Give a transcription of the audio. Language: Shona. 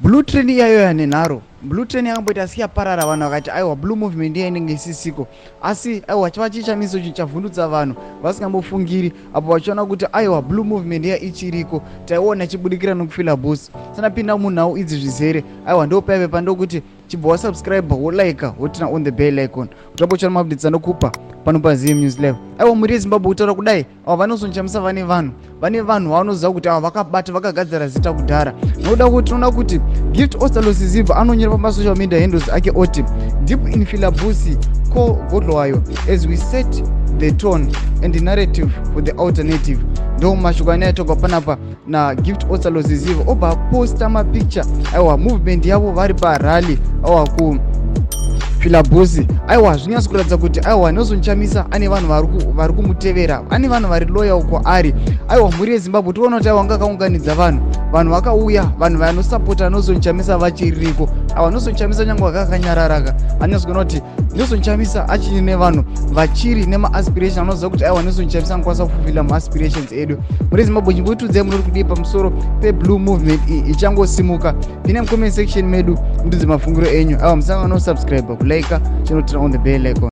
Blue Train iyayo yanenharo. Blue Train yakamboita asi yaparara, vanhu vakati aiwa, Blue Movement iya inenge isisiko. Asi aiwa, chava chichamiso chinhu chavhundutsa vanhu vasingambofungiri apo vachiona kuti aiwa, Blue Movement iya ichiriko, taiona ichibudikira nokuFilabusi. Sanapinda munhau idzi zvizere, aiwa, ndo paive pandokuti chibva wasubscribe, wolike, woturn on the bell icon kuti rambochana maupdates anokupa pano paZM News Live. Aiwa, mhuri yeZimbabwe, kutaura kudai, ava vaNelson Chamisa vane vanhu vavanoziva kuti ava vakabata, vakagadzira zita kudhara. Nokuda kuti tinoona kuti Gift Ostallos Siziba anonyora pamasocial media handles ake oti, "Deep in Filabusi ko Godlwayo as we set the tone and the narrative for the alternative." Ndo mashoko ane atogwa panapa naGift Ostallos Siziba. Obva aposta mapicture, aiwa, movement yavo vari parally, aiwa, ku Filabusi. Aiwa, zvinyatso kuratidza kuti aiwa, Nelson Chamisa ane vanhu vari kumutevera, ane vanhu vari loyal kwaari. Aiwa, mhuri yeZimbabwe, toona kuti aiwa, anga akaunganidza vanhu, vanhu vakauya, vanhu vanosapota Nelson Chamisa vachiriko. Aiwa, Nelson Chamisa nyange vakakanyararaka, anyatsokuona kuti Nelson Chamisa achiri nevanhu vachiri nemaaspiration, anoziva kuti aiwa, Nelson Chamisa anokwanisa kufulfilla maaspirations edu. Mhuri yeZimbabwe, chimbotiudzai munori kudii pamusoro peBlue Movement iyi ichangosimuka. Pine mucomment section medu, mutidze mafungiro enyu. Aiwa, musanga nosubscribe, kulike, chinoturn on the bell icon.